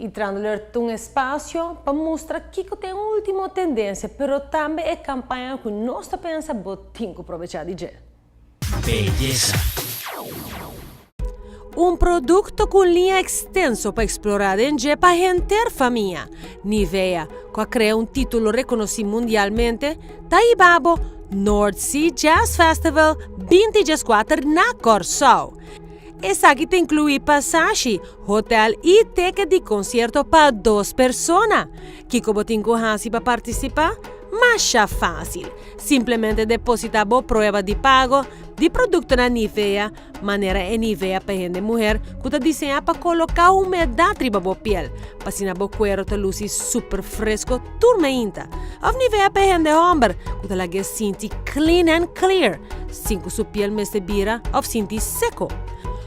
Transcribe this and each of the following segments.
E Trend un espasio pa mustra kiko ta e último tendensia, pero tambe e kampaña ku nos ta pensa bo tin ku probechá di dje. Beyesa. Un produkto ku liña ekstenso pa eksplorá den pa henter famia. Nivea, ku a krea un título rekonosí mundialmente, ta hiba bo North Sea Jazz Festival 2024 na Kòrsou. Esaki ta inkluí pasashi, hotel i ticket di konsierto pa dos persona. Kiko bo tin ku hasi pa partisipá? Masha fásil. Simplemente depositá bo prueba di pago di produkto na Nivea, manera e Nivea pa hende muhé, ku ta diseñá pa koloká humedat riba bo piel, pa asina bo kueru ta lusi super fresku tur mainta. Òf Nivea pa hende hòmber, ku ta lag'é sinti clean and clear, sin ku su piel mester bira òf sinti seku.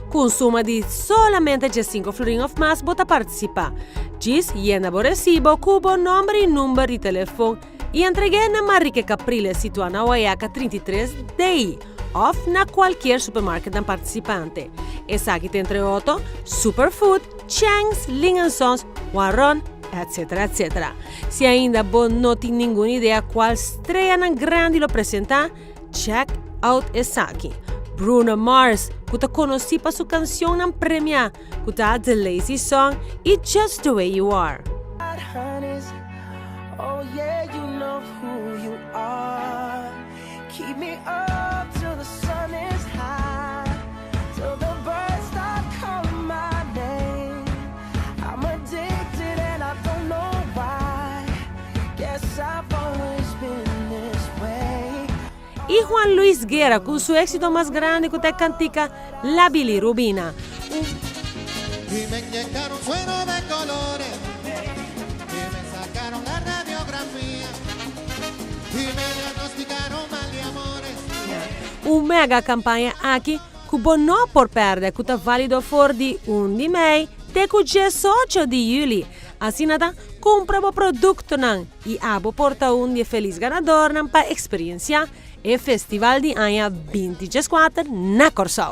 Ku suma di solamente 5 florin òf mas bo ta partisipá. Djis yena bo resibo ku bo nòmber i number di telefòn i entreg'é na Marique Capriles, situá na Wayaca 33D, òf na kualke supermarket partisipante. Esaki ta entre otro Superfood, Chang's, Ling Sons, Waron, etc, etc. Si ainda bo no tin ningun idea kua strea grandi lo presentá, check out esaki. Bruno Mars, ku ta konosí pa su kanshon premiá, ku ta The Lazy Song i Just the Way You Are. Oh yeah, you know who you are. Keep me up till the sun is high, till the birds start calling my name. I'm addicted and I don't know why. Guess I've always been this way. I Juan Luis Guerra ku su éksito mas grandi ku e kantika La Bilirrubina. Y me inyectaron suero de colores y me sacaron la radiografía y me diagnosticaron mal de amores. Un mega kampaña aki ku bo no por pèrdè, ku ta válido for di 1 di mei te 18 di yüli. Asina ta, kumpra bo produktonan i abo por ta un di e felis ganadónan pa eksperensiá e festival di aña 2024 na Kòrsou.